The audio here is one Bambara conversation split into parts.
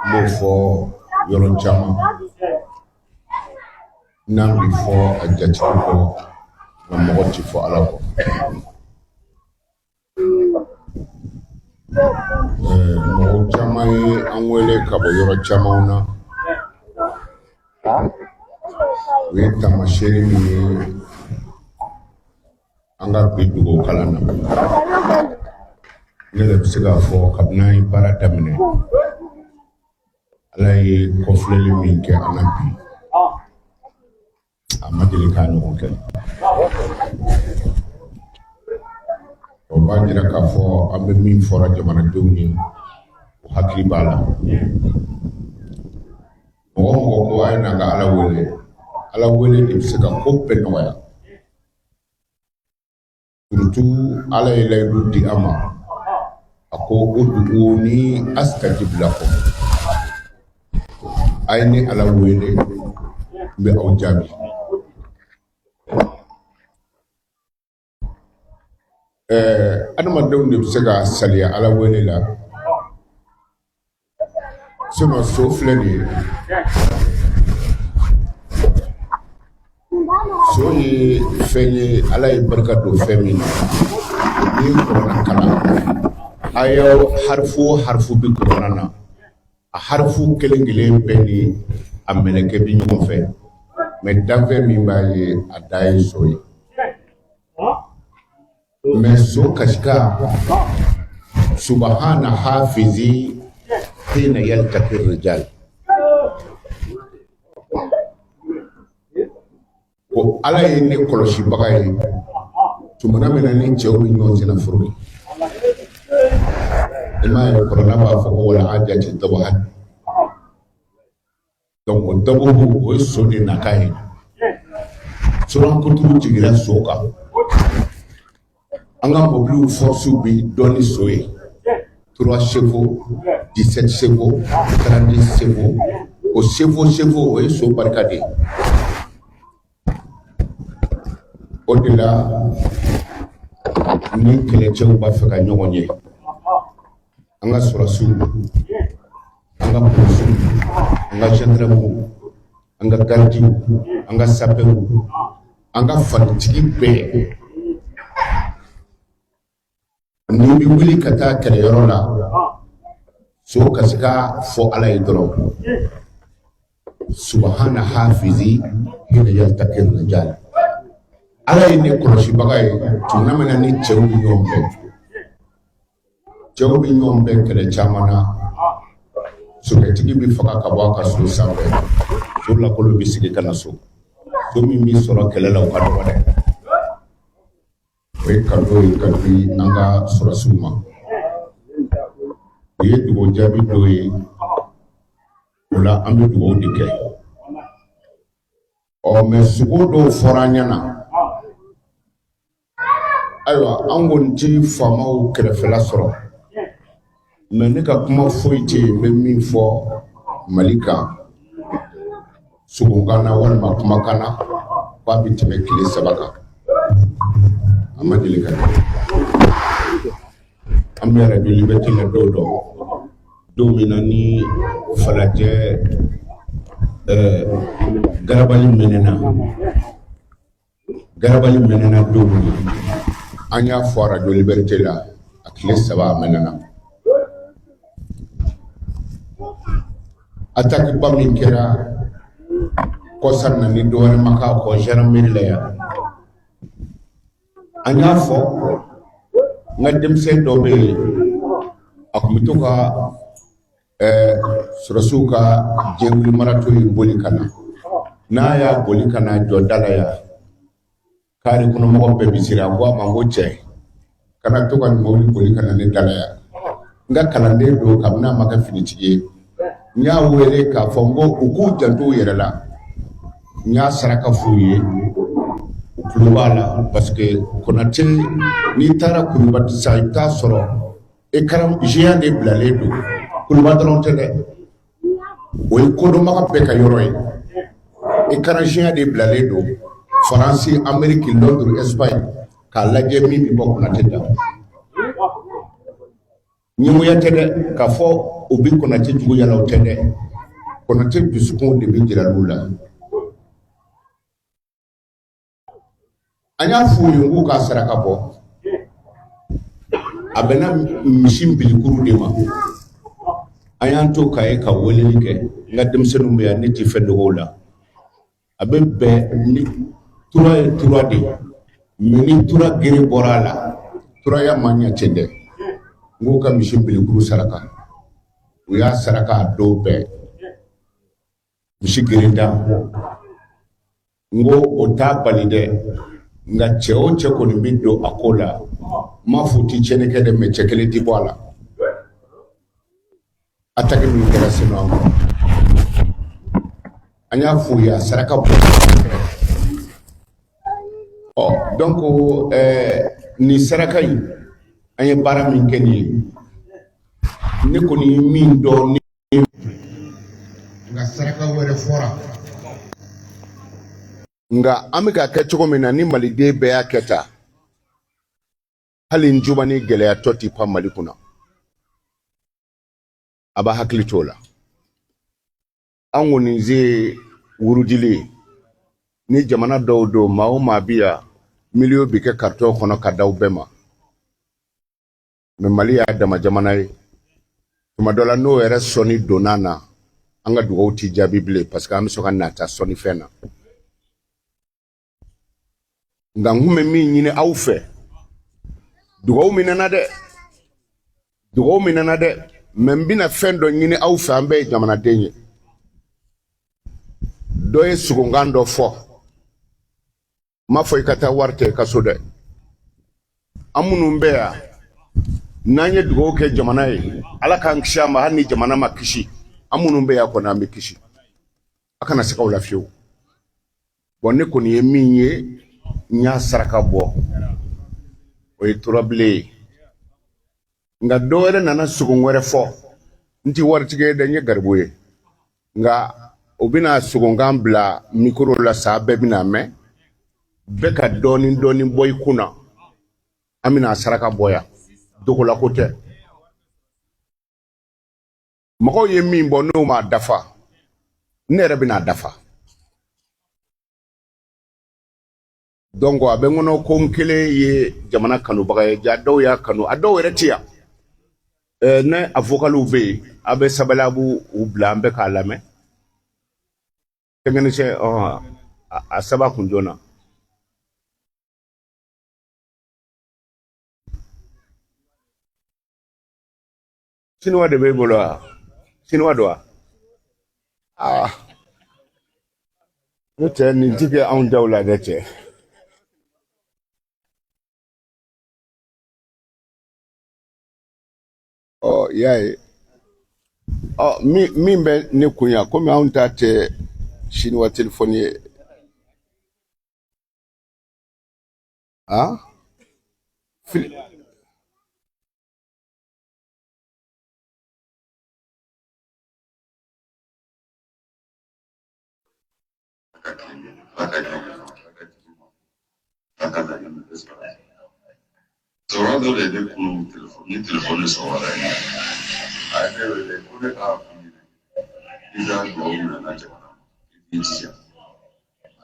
N b'o fɔ yɔrɔ caman, n'an bɛ fɔ a jatigi kɔ, nka mɔgɔ tɛ fɔ Ala kɔ. Mɔgɔ caman ye an wele ka bɔ yɔrɔ caman na. U ye taamasiyɛn min ye an ka bi dugawu kalan na, ne yɛrɛ bɛ se k'a fɔ, kabini an ye baara daminɛ, Ala ye kɔfilɛli min kɛ an na bi, a ma deli k'a ɲɔgɔn kɛ. O b'a jira k'a fɔ an bɛ min fɔra jamanadenw ye, u hakili b'a la. Mɔgɔ o mɔgɔ ko a ye na ka Ala wele, Ala wele de bɛ se ka ko bɛɛ nɔgɔya. Surtout Ala ye layidu di an ma, a ko ud'uni astajib lakum, a ye ne Ala wele, n bɛ aw jaabi. Adamadenw de bɛ se ka saliya Ala wele la. Sinon so filɛ nin ye, so ye fɛn ye Ala ye barika don fɛn min na. N'i ye kuranɛ kalan, aya harifu o harifu bɛ kuranɛ na, a harifu kelen kelen bɛɛ ni a mɛlɛkɛ bɛ ɲɔgɔn fɛ. Mais danfɛn min b'a ye, a dan ye so ye. Mais so kasikan, subahana hafizi hina yaltaqi rijal, ko Ala ye ne kɔlɔsibaga ye tumana min na ni cɛw bɛ ɲɔgɔn senna furu. I m'a ye, kuranɛ b'a fɔ ko wal adiyati dabahan. Donc o dabuhu, o ye so de nakan ye. Suran kuturu jiginra so kan. An ka mobiliw force bi dɔn ni so ye, 3 chevaux, 17 chevaux, 30 chevaux. O chevaux chevaux, o ye so barika de ye. O de la, ni kɛlɛcɛw b'a fɛ ka ɲɔgɔn ye, an ka sɔrɔsiw, an ka polisiw, an ka gendarmew, an ka gardiw, an ka sapeurw, an ka fanitigi bɛɛ, n'i bɛ wuli ka taa kɛlɛyɔrɔ la, so kasikan fɔ Ala ye dɔrɔn, subahana hafizi hina yaltaqi rijal, Ala ye ne kɔlɔsibaga ye tuma min na ni cɛw bɛ ɲɔgɔn fɛ. Cɛw bɛ ɲɔgɔn bɛn kɛlɛ caman na, sokɛtigi bɛ faga ka bɔ a ka so sanfɛ, so lakolo bɛ sigi ka na so. So min bɛ sɔrɔ kɛlɛ la, o ka dɔgɔ dɛ. O ye cadeau ye ka di an ka sɔrɔsiw ma. O ye dugawu jaabi dɔ ye. O la, an bɛ dugawu de kɛ. Ɔ, mais sugo dɔw fɔra an ɲɛna. Ayiwa, an kɔni ti faamaw kɛrɛfɛla sɔrɔ, mais ne ka kuma foyi tɛ yen n bɛ min fɔ Mali kan sugukan na walima kumakan na k'a bɛ tɛmɛ tile 3 kan. A ma deli ka kɛ. An bɛ Radio Liberté la don dɔ, don min na ni Falajɛ garabali mɛnɛna, garabali mɛnɛna don min na, an y'a fɔ Radio Liberté la, a tile 3, a mɛnɛna. Attaque ba min kɛra kɔsa na, ni dɔ wɛrɛ ma k'a kɔ, gendarmerie la yan, an y'a fɔ. N ka denmisɛn dɔ bɛ yen, a tun bɛ to ka sɔrɔsiw ka jɛwuli marato in boli ka na. N'a y'a boli ka na jɔ da la yan, kari kɔnɔmɔgɔ bɛɛ bɛ siran. A ko a ma ko cɛ, kana to ka nin mobili boli ka na ne da la yan. N ka kalanden don kabini a ma kɛ finitigi ye. N y'a wele k'a fɔ n ko u k'u janto u yɛrɛ la. N y'a saraka f'u ye, u tulo b'a la, parce que Konate, n'i taara Kuluba sisan, i bɛ taa sɔrɔ écran géant de bilalen don. Kuluba dɔrɔn tɛ dɛ, o ye kodɔnbaga bɛɛ ka yɔrɔ ye. Écran géant de bilalen don, Faransi, Amérique, Londres, Espagne, k'a lajɛ min bɛ bɔ Konate da. Ɲɛngoya tɛ dɛ, k'a fɔ u bɛ Konate juguya la, o tɛ dɛ. Konate dusukun de bɛ jira u la. An y'a f'u ye k'u ka saraka bɔ, a bɛnna misi bilikuru de ma. An y'an to k'a ye ka weleli kɛ. N ka denmisɛnninw bɛ yan, ne tɛ fɛn dogo la. A bɛ bɛn ni tura ye, tura de ye, mais ni tura gere bɔra a la, turaya ma ɲɛ ten dɛ. N k'u ka misi bilikuru saraka, u y'a saraka a don bɛɛ, misi gereda. N ko o t'a bali dɛ, nka cɛ o cɛ kɔni bɛ don a ko la, n m'a fɔ u ti tiɲɛni kɛ dɛ, mais cɛ kelen ti bɔ a la. Attaque min kɛra Senu an kɔrɔ, an y'a f'u ye, a saraka bɔ. Ɔ, donc nin saraka in, an ye baara min kɛ nin ye, ne kɔni ye min dɔn ni nka saraka wɛrɛ fɔra, nka an bɛ k'a kɛ cogo min na, ni maliden bɛɛ y'a kɛ tan, hali njuba ni gɛlɛyatɔ ti pan Mali kunna. A b'a hakili t'o la. An kɔni ze wurudili ye ni jamana dɔw don, maa o maa bi yan, miliyɔn bi kɛ karitɔn kɔnɔ ka d'aw bɛɛ ma. Mais Mali y'a dama jamana ye. Tuma dɔ la, n'o yɛrɛ sɔnni donna na, an ka dugawu ti jaabi bilen, parce que an bɛ sɔn ka nata sɔnni fɛn na. Nka n kun bɛ min ɲini aw fɛ, dugawu minɛna dɛ, dugawu minɛna dɛ, mais n bɛna fɛn dɔ ɲini aw fɛ. An bɛɛ ye jamanaden ye. Dɔ ye sogonkan dɔ fɔ, n m'a fɔ i ka taa wari ta i ka so dɛ. An minnu bɛ yan, n'an ye dugawu kɛ jamana ye, Ala k'an kisi a ma. Hali ni jamana ma kisi, an minnu bɛ yan kɔni, an bɛ kisi. A kana siga o la fiyewu. Bon, ne kɔni ye min ye, n y'a saraka bɔ, o ye turabilen ye. Nka dɔ wɛrɛ nana sogon wɛrɛ fɔ. N tɛ waritigi ye dɛ, n ye garibu ye. Nka u bɛna sogonkan bila mikoro la sa, bɛɛ bɛna mɛn, bɛɛ ka dɔɔnin dɔɔnin bɔ i kun na. An bɛna saraka bɔ yan, dogolako tɛ. Mɔgɔw ye min bɔ, n'o m'a dafa, ne yɛrɛ bɛna dafa. Donc a bɛ n kɔnɔ ko n kelen ye jamana kanubaga ye. Ja dɔw y'a kanu, a dɔw yɛrɛ ti yan. Ne a vocaliw bɛ yen, a bɛ sabali, a b'u bila, an bɛ k'a lamɛn. Technicien, a saba kun joona. Sinuwa de b'e bolo wa? Sinuwa don wa? Aa, ne cɛ, nin ti kɛ anw daw la dɛ, cɛ. Ɔ, i y'a ye, ɔ, min bɛ ne kun yan, komi anw ta tɛ sinuwa telefɔni ye. Ah, fili. Cɛkɔrɔba dɔ de ye ne kunu telefɔni ni telefɔni sɔgɔmada in na. A ye ne wele ko ne k'a f'i ɲɛna i ka dugawu minɛna jamana ma, i k'i jija.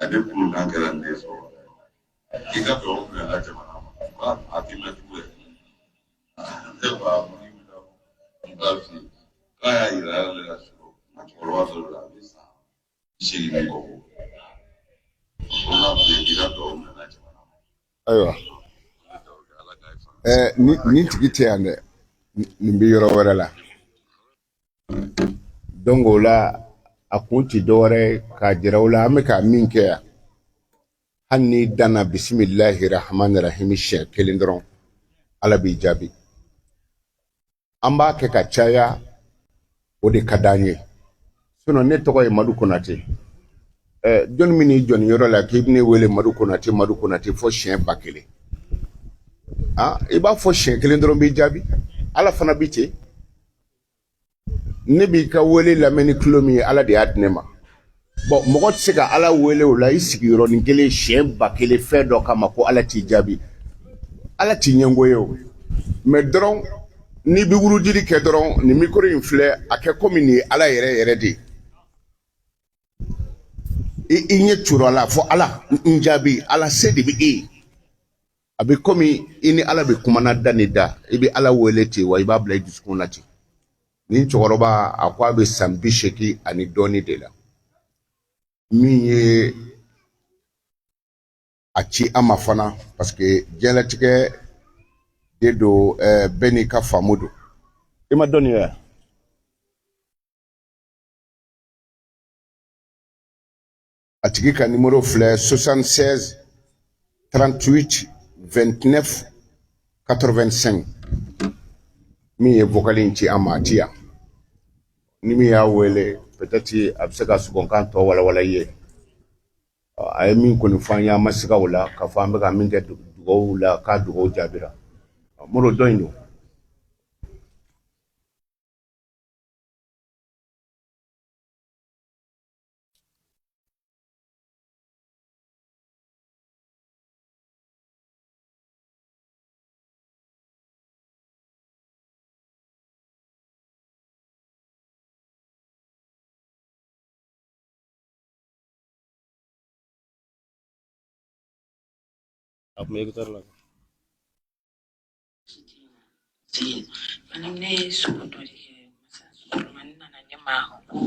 A ye ne kunu kan kɛra ne ye sɔgɔmada in na. I ka dugawu minɛna jamana ma, ko a t'i mɛn tugun yɛrɛ. Ne ko a ko n'i wulila n b'a f'i ye k'a y'a yira ne la surɔ n ka cɛkɔrɔba dɔ de la, a bɛ san 80 ni kɔ bɔ. Ko n k'a f'i ye k'i ka dugawu minɛna jamana ma. Ayiwa, nin tigi tɛ yan dɛ, nin bɛ yɔrɔ wɛrɛ la. Donc o la, a kun ti dɔwɛrɛ ye k'a jira u la, an bɛ ka min kɛ yan, hali n'i danna bisimilahi rahmani rahimi siɲɛ kelen dɔrɔn, Ala b'i jaabi. An b'a kɛ ka caya, o de ka d'an ye. Sinon ne tɔgɔ ye Madu Konate. Jɔnni min n'i jɔ nin yɔrɔ la k'i bɛ ne wele Madu Konate, Madu Konate fɔ siɲɛ 1000? Ah, i b'a fɔ siɲɛ kelen dɔrɔn, b'i jaabi. Ala fana bi ten. Ne b'i ka wele lamɛn ni tulo min ye, Ala de y'a di ne ma. Bon, mɔgɔ tɛ se ka Ala wele o la i sigiyɔrɔnin kelen siɲɛ 1000 fɛn dɔ kama ko Ala t'i jaabi. Ala t'i ɲɛngo ye o, mais dɔrɔn N'i bɛ wurudili kɛ dɔrɔn, nin mikoro in filɛ, a kɛ komi nin ye Ala yɛrɛ yɛrɛ de ye. I ɲɛ curu a la, fɔ Ala n jaabi, Ala se de bɛ e ye. A bɛ komi i ni Ala bɛ kumana da ni da, i bɛ Ala wele ten, wa i b'a bila i dusukun na ten. Nin cɛkɔrɔba, a ko a bɛ san 80 ani dɔɔni de la. Min ye a ci an ma fana, parce que diɲɛlatigɛ de don, bɛɛ n'i ka faamu don. I ma dɔnni ye. A tigi ka numéro filɛ, 76 38 29 85. Min ye vocal in ci an ma, a ti yan. Ni min y'a wele, peut-être a bɛ se ka sɔgɔnkan tɔ walawala i ye. A ye min kɔni fɔ an ye, an ma siga o la k'a fɔ an bɛ ka min kɛ dugawu la, k'a dugawu jaabira. Moro dɔ in don. A kun bɛ écouteur la. Ne ye sogo dɔ de kɛ masa ne nana ne ma ko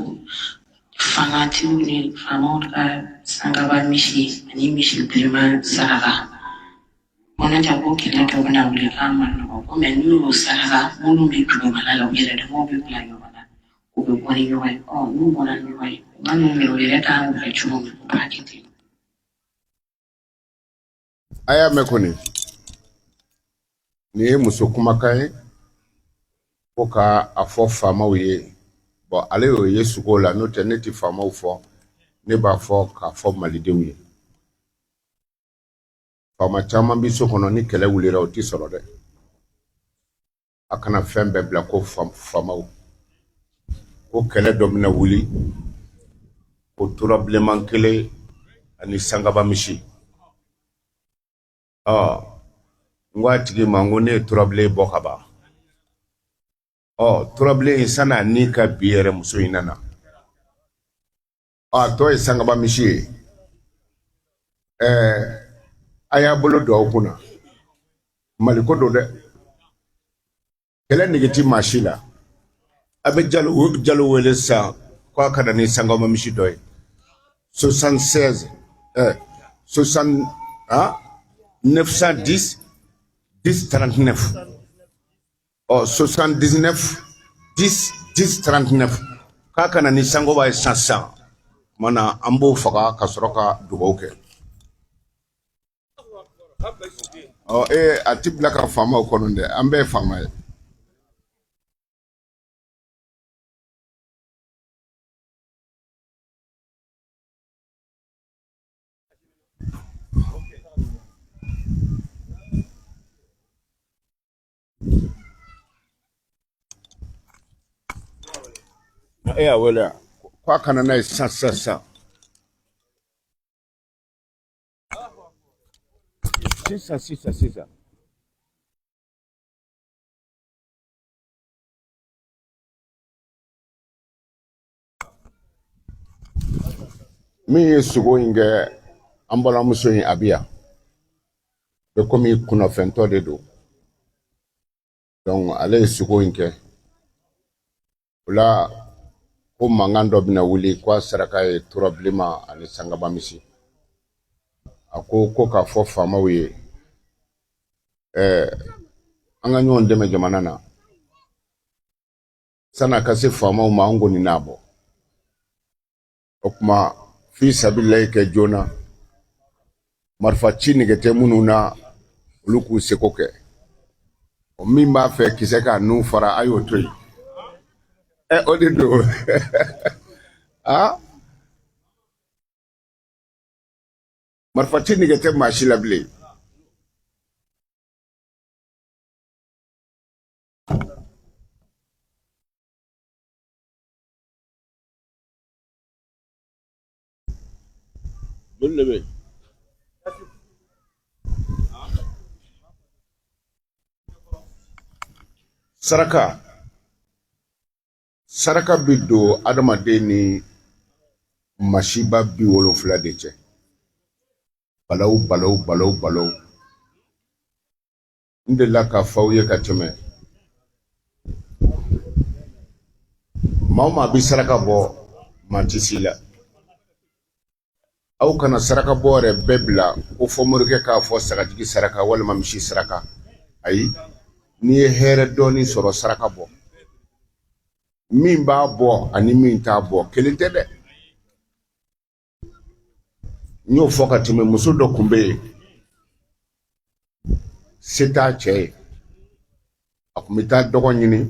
fangatigiw ni faamaw ka sangaba misi ani misi bilenman saraka. Kɔnɔja ko kɛlɛ dɔ bɛna wuli k'a ma nɔgɔ ko mɛ n'u y'o saraka, minnu bɛ dugumala la, u yɛrɛ damaw bɛ bila ɲɔgɔn na, u bɛ bɔ ni ɲɔgɔn ye. Ɔ n'u bɔra ni ɲɔgɔn ye, u ma n'u minɛ, u yɛrɛ kan k'u kɛ cogo min, u b'a kɛ ten. A y'a mɛn kɔni, nin ye muso kumakan ye ko ka a fɔ faamaw ye. Bɔn, ale y'o ye sugo la, n'o tɛ ne tɛ faamaw fɔ, ne b'a fɔ k'a fɔ malidenw ye. Faama caman bɛ so kɔnɔ, ni kɛlɛ wulila o tɛ sɔrɔ dɛ. A kana fɛn bɛɛ bila ko faamaw, ko kɛlɛ dɔ bɛna wuli, ko tura bilenman kelen ani sangaba misi. Ɔ n ko a tigi ma, n ko ne ye turabilen bɔ ka ban. Ɔ turabilen in, san'a ni ka bi yɛrɛ, muso in nana. Ɔ a tɔ ye sangaba misi ye. A y'a bolo don aw kunna, maliko don dɛ. Kɛlɛ nege ti maa si la. A bɛ jalo wele sisan ko a ka na ni sangaba misi dɔ ye. 76 60 910 10 39. Ɔ 79 10 10 39, k'a ka na ni sangoba ye sisan sisan. Tuma na an b'o faga ka sɔrɔ ka dugawu kɛ. Ɔ ee, a ti bila ka faamaw kɔnɔ dɛ, an bɛɛ ye faama ye. E y'a wele ko a ka na n'a ye sisan sisan sisan sisan sisan sisan. Min ye sogo in kɛ, an balimamuso in, a bɛ yan, bɛ komi kunnafɛntɔ de don. Donc ale ye sogo in kɛ o la, ko mankan dɔ bɛna wuli, ko a saraka ye tura bilenman ani sangaba misi. A ko ko k'a fɔ faamaw ye, an ka ɲɔgɔn dɛmɛ jamana na. San'a ka se faamaw ma, an kɔni n'a bɔ o tuma fi sabilayi kɛ joona. Marifa ci nege tɛ minnu na, olu k'u seko kɛ. O min b'a fɛ kisɛ k'a nun fara, a y'o to yen. Ɛ o de don. Aa marifa ci nege tɛ maa si la bilen. Joli de bɛ yen? Saraka, saraka bɛ don adamaden ni masiba 70 de cɛ. Balawu, balawu, balawu, balawu. N delila k'a fɔ aw ye ka tɛmɛ. Maa o maa bɛ saraka bɔ, maa tɛ s'i la. Aw kana saraka bɔ yɛrɛ bɛɛ bila ko fɔ morikɛ k'a fɔ sagajigi saraka walima misi saraka. Ayi, n'i ye hɛrɛ dɔɔni sɔrɔ, saraka bɔ. Min b'a bɔ ani min t'a bɔ kelen tɛ dɛ. N y'o fɔ ka tɛmɛ. Muso dɔ tun bɛ yen, se t'a cɛ ye, a tun bɛ taa dɔgɔ ɲini,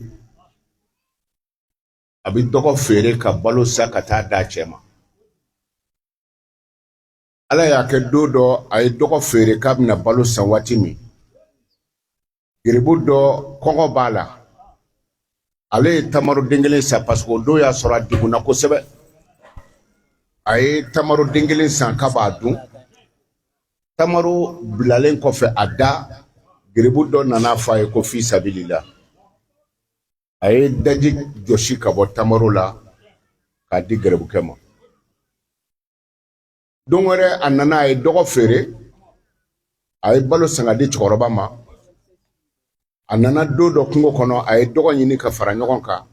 a bɛ dɔgɔ feere ka balo san ka taa d'a cɛ ma. Ala y'a kɛ don dɔ, a ye dɔgɔ feere k'a bɛna balo san waati min, geribu dɔ kɔngɔ b'a la, ale ye tamaro den kelen san parce que o don y'a sɔrɔ a degunna kosɛbɛ. A ye tamaro den kelen san k'a b'a dun. Tamaro bilalen kɔfɛ a da, geribu dɔ nana fɔ a ye ko fi sabilila. A ye daji jɔsi ka bɔ tamaro la k'a di geribukɛ ma. Don wɛrɛ a nana, a ye dɔgɔ feere, a ye balo san ka di cɛkɔrɔba ma. A nana don dɔ kungo kɔnɔ, a ye dɔgɔ ɲini ka fara ɲɔgɔn kan,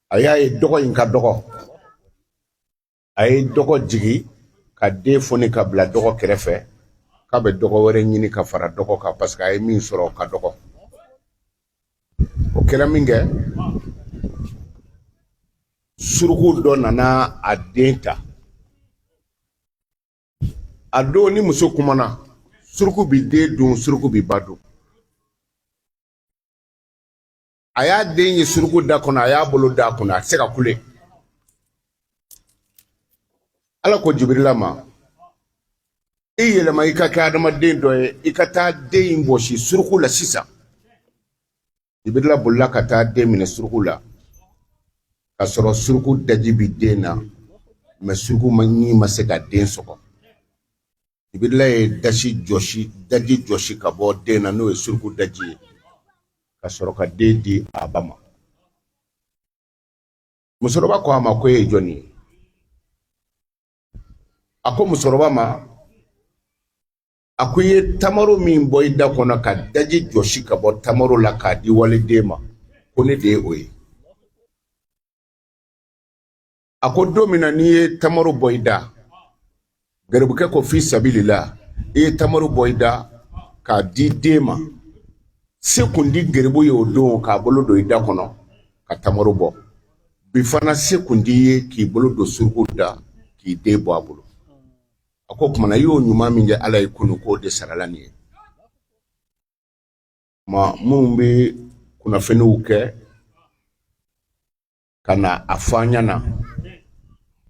a y'a ye dɔgɔ in ka dɔgɔ. A ye dɔgɔ jigi ka den foni ka bila dɔgɔ kɛrɛfɛ k'a bɛ dɔgɔ wɛrɛ ɲini ka fara dɔgɔ kan parce que a ye min sɔrɔ ka dɔgɔ. O kɛra min kɛ, suruku dɔ nana a den ta. A don ni muso kumana, suruku bi den dun, suruku bi ba dun. A y'a den ye suruku da kɔnɔ, a y'a bolo da kɔnɔ, a tɛ se ka kule. Ala ko Jibirila ma, i yɛlɛma i ka kɛ adamaden dɔ ye, i ka taa den in bɔsi suruku la sisan. Jibirila bolila ka taa den minɛ suruku la, k'a sɔrɔ suruku daji bi den na, mais suruku ma ɲi ma se ka den sɔgɔ. Jibirila ye daji jɔsi ka bɔ den na, n'o ye suruku daji ye, ka sɔrɔ ka den di a ba ma. Musokɔrɔba ko a ma ko e ye jɔnni ye? A ko musokɔrɔba ma, a ko i ye tamaro min bɔ i da kɔnɔ ka daji jɔsi ka bɔ tamaro la k'a di waliden ma, ko ne de ye o ye. A ko don min na n'i ye tamaro bɔ i da, garibukɛ ko fi sabilila, i ye tamaro bɔ i da k'a di den ma, se kun ti garibu ye o don k'a bolo don i da kɔnɔ ka tamaro bɔ. Bi fana se kun t'i ye k'i bolo don suruku da k'i den bɔ a bolo. A ko kumana i y'o ɲuman min kɛ Ala ye kunu, k'o de sarala nin ye. Ma minnu bɛ kunnafoniw kɛ ka na a fɔ an ɲɛna,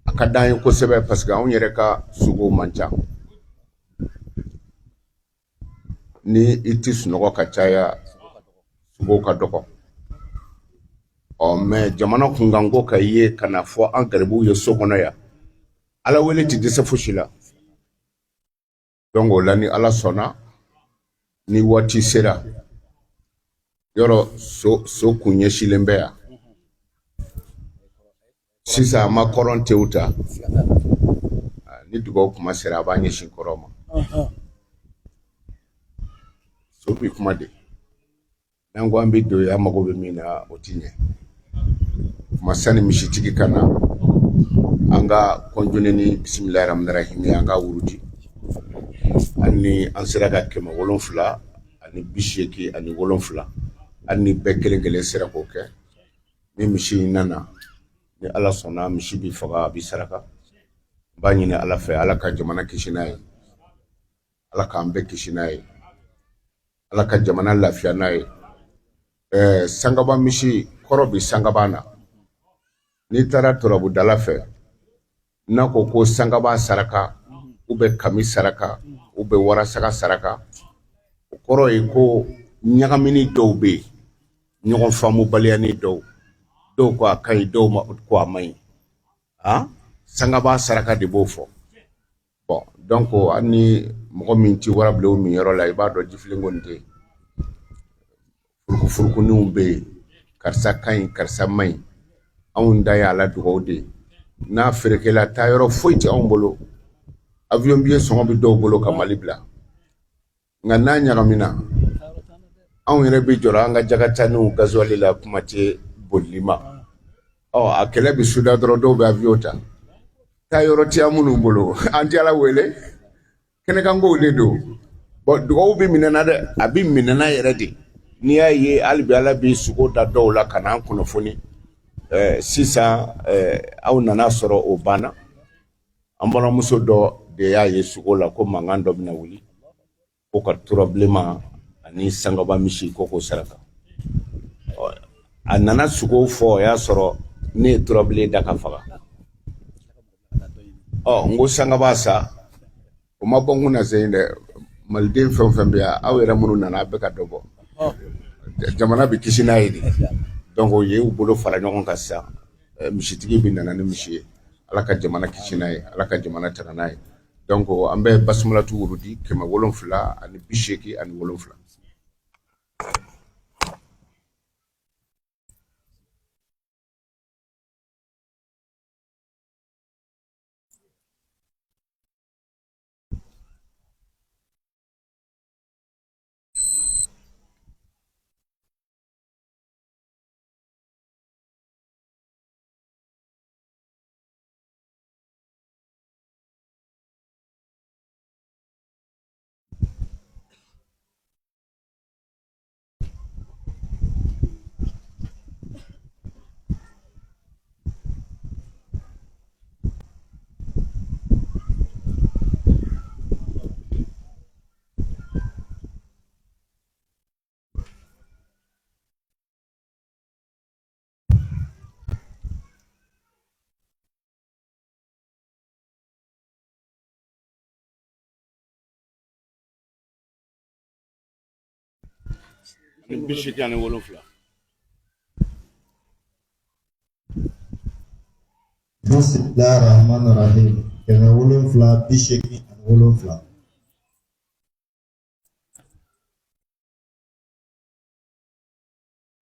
a ka d'an ye kosɛbɛ parce que anw yɛrɛ ka sugo man ca. Ni i tɛ sunɔgɔ ka caya, sugo ka dɔgɔ. Ɔ mais jamana kunkanko ka ye ka na fɔ an garibuw ye so kɔnɔ yan, Ala wele tɛ dɛsɛ fosi la. Donc o la, ni Ala sɔnna, ni waati sera, yɔrɔ so kun ɲɛsilen bɛ yan sisan, a ma kɔrɔn tew ta. Ni dugawu kuma sera, a b'a ɲɛsin kɔrɔn ma. So bɛ kuma de. N'an ko an bɛ don, an mago bɛ min na, o ti ɲɛ. Kuma sani misitigi ka na, an ka kɔnjone ni bisimilahi rahmani rahim, an ka wurudi. Hali ni an sera ka 787, hali ni bɛɛ kelen kelen sera k'o kɛ, ni misi in nana, ni Ala sɔnna, misi bɛ faga, a bɛ saraka. N b'a ɲini Ala fɛ, Ala ka jamana kisi n'a ye, Ala k'an bɛɛ kisi n'a ye, Ala ka jamana lafiya n'a ye. Sangaba misi kɔrɔ bi sangaba na. N'i taara turabudala fɛ, n'a ko ko sangaba saraka u bɛ kami saraka u bɛ warasaga saraka, o kɔrɔ ye ko ɲagamini dɔw bɛ yen, ɲɔgɔn faamubaliya ni dɔw, dɔw ko a ka ɲi, dɔw ko a man ɲi. Sangaba saraka de b'o fɔ. Bon, donc hali ni mɔgɔ min ti warabilenw min yɔrɔ la, i b'a dɔn jifilen kɔni tɛ yen, furukufurukuninw bɛ yen. Karisa ka ɲi, karisa man ɲi, anw da ye ala dugawu de ye. N'a ferekela, taa yɔrɔ foyi tɛ anw bolo. Avion billet sɔngɔ bɛ dɔw bolo ka Mali bila, nka n'a ɲagamina, anw yɛrɛ bɛ jɔrɔ an ka jakataniw gasoil la, kuma tɛ bolili ma. Ɔ, a kɛlɛ bɛ suda dɔrɔn, dɔw bɛ avion ta, taa yɔrɔ tɛ minnu bolo. An tɛ ala wele, kɛnɛkankow de don. Bon, dugawu bɛ minɛna dɛ, a bɛ minɛna yɛrɛ de. N'i y'a ye hali bi ala bɛ sugo da dɔw la ka n'an kunnafoni sisan, aw nana sɔrɔ o banna. An balimamuso dɔ de y'a ye sugo la ko mankan dɔ bɛna wuli, ko ka turabilenman ani sangaba misi ko k'o saraka. A nana sugo fɔ, o y'a sɔrɔ ne ye turabilen da ka faga. Ɔ, n ko sangaba sa, o ma bɔ n kunna sen dɛ. Maliden fɛn o fɛn bɛ yan, aw yɛrɛ minnu nana, a bɛ ka dɔ bɔ, jamana bɛ kisi n'a ye de. Donc o ye u bolo fara ɲɔgɔn kan sisan, misitigi bɛ nana ni misi ye. Ala ka jamana kisi n'a ye, Ala ka jamana tanga n'a ye. Donc an bɛ basumalatu wurudi 787. 87. Bisimilahi rahmani rahim, 787.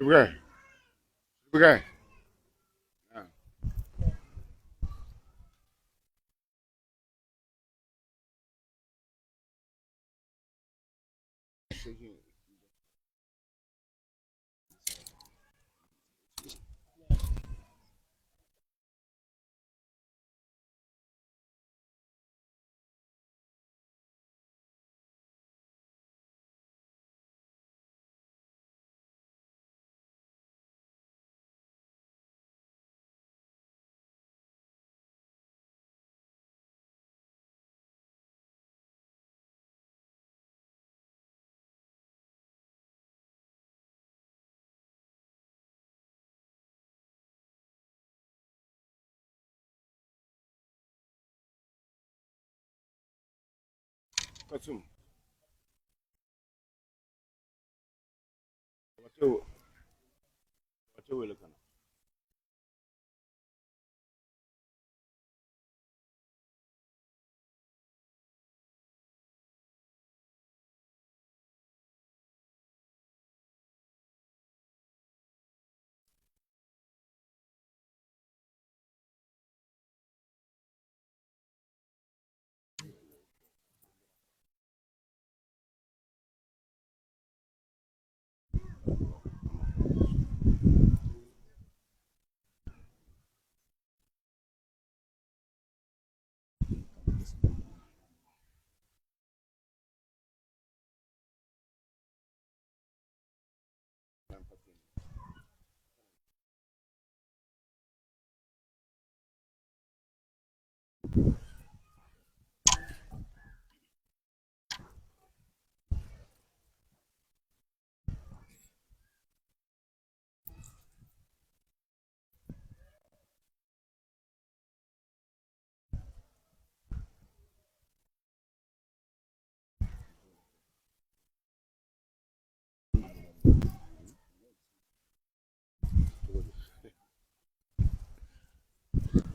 Ibukɛ, Ibukɛ. Kasum. Wace wele kana.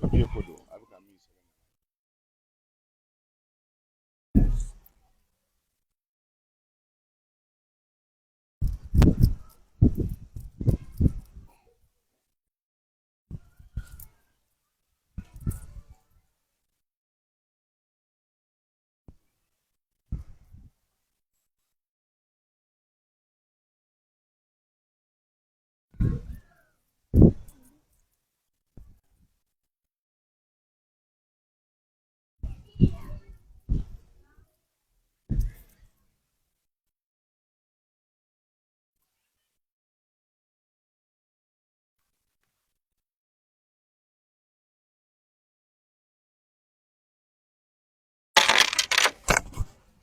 Papiye ko don, a bɛ ka min sɛbɛn.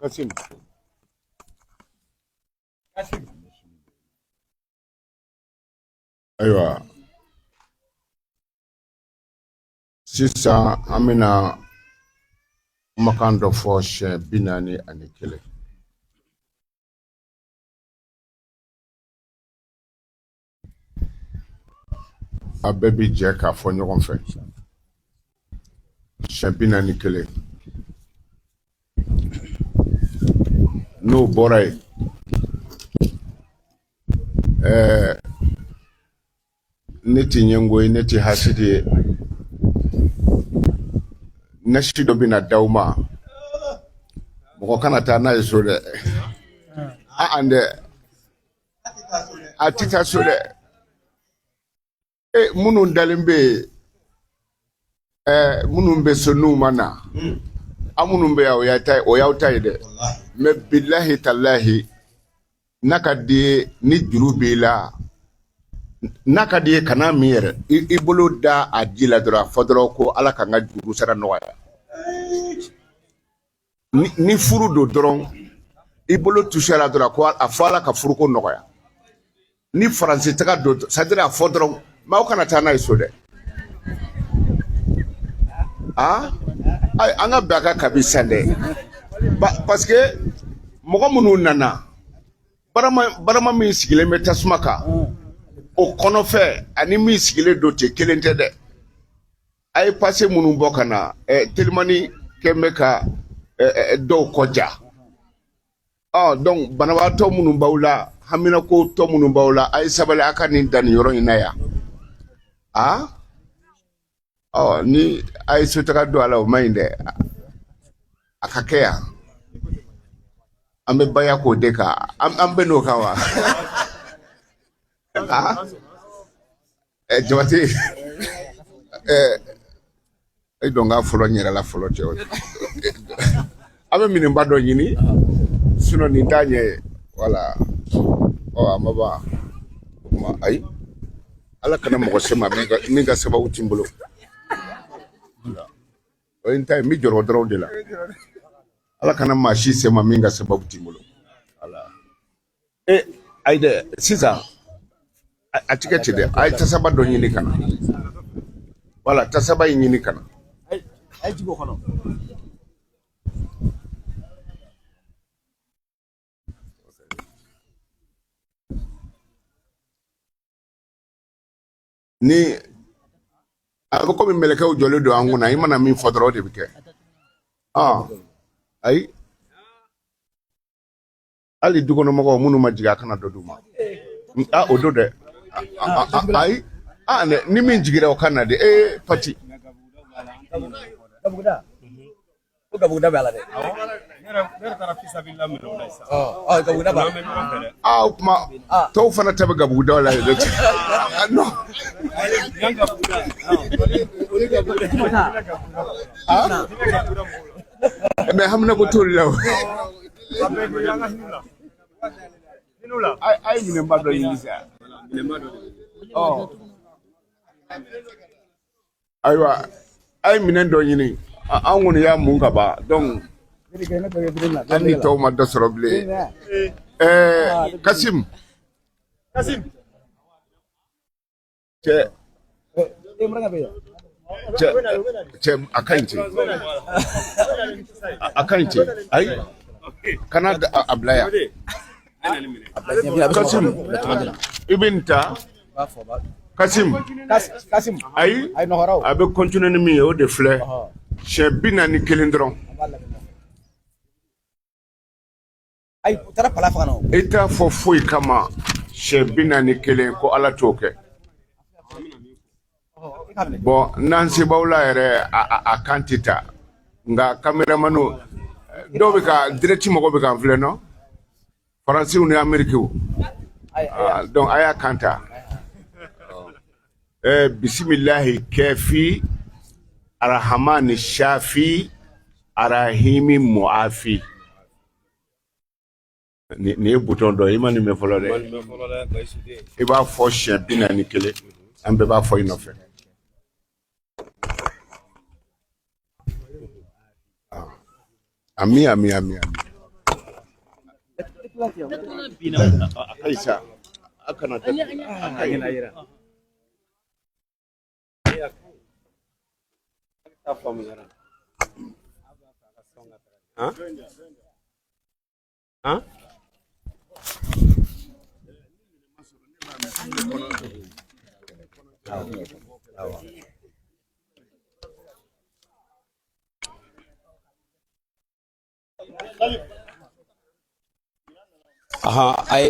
Kasim. Ayiwa, sisan an bɛna kumakan dɔ fɔ siɲɛ 41. A bɛɛ bi jɛ k'a fɔ ɲɔgɔn fɛ siɲɛ 41. N'o bɔra yen, ne ti ɲɛngo ye, ne ti hasidi ye. Nasi dɔ bɛna d'aw ma, mɔgɔ kana taa n'a ye so dɛ. An dɛ, a ti taa so dɛ. E minnu dalen bɛ yen, minnu bɛ so n'u ma na, aw minnu bɛ yan, o y'a ta ye, o y'aw ta ye dɛ. Mais bilahi talahi, n'a ka di ye, ni juru b'i la, n'a ka di ye, kana min yɛrɛ, i bolo da a ji la dɔrɔn, a fɔ dɔrɔn ko Ala ka n ka juru sara nɔgɔya. Ni furu don dɔrɔn, i bolo touché la dɔrɔn, ko a fɔ Ala ka furuko nɔgɔya. Ni Faransi taga don, c'est à dire a fɔ dɔrɔn, mais aw kana taa n'a ye so dɛ. Aa, an ka bɛn a kan kabi sisan dɛ, parce que mɔgɔ minnu nana, barama min sigilen bɛ tasuma kan, o kɔnɔfɛn ani min sigilen don ten, kelen tɛ dɛ. A ye pase minnu bɔ ka na, telimani kɛn bɛ ka dɔw kɔ ja. Ɔ donc banabaatɔ minnu b'aw la, haminako tɔ minnu b'aw la, a ye sabali, a ka nin dan nin yɔrɔ in na yan. Aa, ɔ ni a ye sotaga don a la, o man ɲi dɛ. A ka kɛ yan, an bɛ baya k'o de kan, an bɛ n'o kan wa. Aa, Jabate, e dɔn k'a fɔlɔ n yɛrɛ la fɔlɔ cɛ, an bɛ minɛnba dɔ ɲini, sinon nin t'a ɲɛ ye. Wala, ɔ a ma ban o kuma. Ayi, Ala kana mɔgɔ se ma min ka sababu ti n bolo. O ye n ta ye, n bɛ jɔrɔ dɔrɔn de la. Ala kana maa si se ma min ka sababu ti n bolo. Wala, e ayi dɛ, sisan a ti kɛ ten dɛ. A ye tasaba dɔ ɲini ka na. Wala, tasaba in ɲini ka na. A ye jigin o kɔnɔ. Ni a bɛ komi mɛlɛkɛw jɔlen don an kunna, i mana min fɔ dɔrɔn, o de bɛ kɛ. Ayi, hali dukɔnɔmɔgɔw minnu ma jigin, a kana dɔ d'u ma. A o don dɛ. Ayi, ni min jigira, o ka na de. Ee, pati. Ko gabuguda b'a la dɛ. Ne yɛrɛ taara fisabilila minɛ o la sisan. Ɔ, gabuguda b'a la. N'an bɛ ɲɔgɔn fɛ dɛ. Aa, o kuma, tɔw fana ta bɛ gabugudaw la yen dɛ. Non. Yan gabuguda. Ah, mais hamina ko t'olu la o. A bɛɛ bɛ an ka hinɛ la. Hinɛ la. A ye minɛnba dɔ ɲini sa. Minɛnba dɔ de. Ɔ. Ayiwa, a ye minɛn dɔ ɲini. An kɔni y'a mun ka ban, donc an ni tɔw ma dɔ sɔrɔ bilen. Kasim. Kasim. Cɛ cɛ cɛ, a ka ɲi ten, a ka ɲi ten. Ayi, kana a bila yan. Kasim, i bɛ nin ta. Kasim. Kasim. Ayi. Ayi, nɔgɔra o. A bɛ continuer ni min ye, o de filɛ, siɲɛ 41 dɔrɔn. Ayi, u taara pala faga na o. I t'a fɔ foyi kama siɲɛ 41 ko Ala t'o kɛ. Bon, n'an se b'aw la yɛrɛ, a kan tɛ ta, nka caméramanw dɔw bɛ ka direct, mɔgɔ bɛ k'an filɛ nɔ, Faransiw ni Amerikiw. Donc a y'a kan ta. Bisimilahi kɛfi arahamani shafi arahimi muafi. Nin ye bouton dɔ ye, i ma nin mɛn fɔlɔ dɛ. I b'a fɔ siɲɛ 41, an bɛɛ b'a fɔ i nɔfɛ. Ami, ami, ami, ami. Ayisa, a kana datugu, a ka ɲi. Han? Ahan, ayi.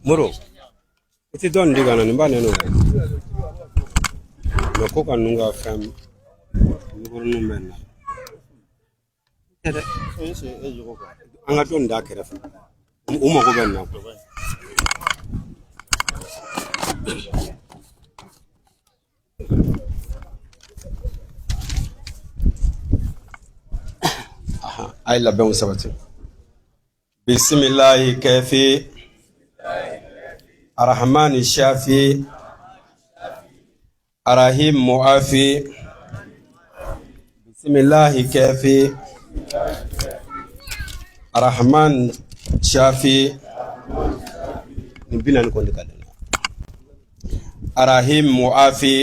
Moro, i tɛ dɔ nin di ka na, nin b'a nɛnɛ o. Mɛ ko ka ninnu ka fɛn micro bɛ na. An ka dɔ nin d'a kɛrɛfɛ. U mago bɛ nin na. A ye labɛnw sabati. Bisimilahi kɛfɛ arahmani shafi arahim muafi. Bisimilahi kɛfɛ arahman shafi. Nin 40 kɔni ka di. Arahim muafi.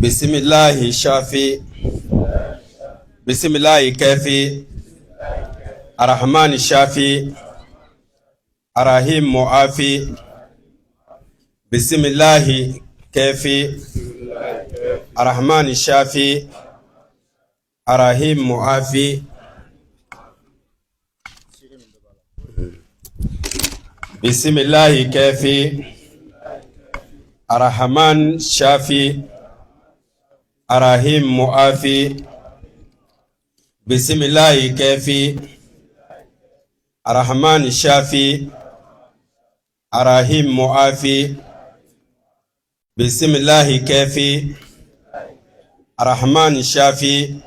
Bisimilahi shafi. Bisimilahi kɛfɛ arahman shafi arahim muafi. Bisimilahi kɛfɛ arahman shafi arahim muafi. Bisimilahi kɛfɛ arahman shafi arahim muafi. Bisimilahi kɛfɛ arahman shafi arahim muafi. Bisimilahi kɛfɛ arahman shafi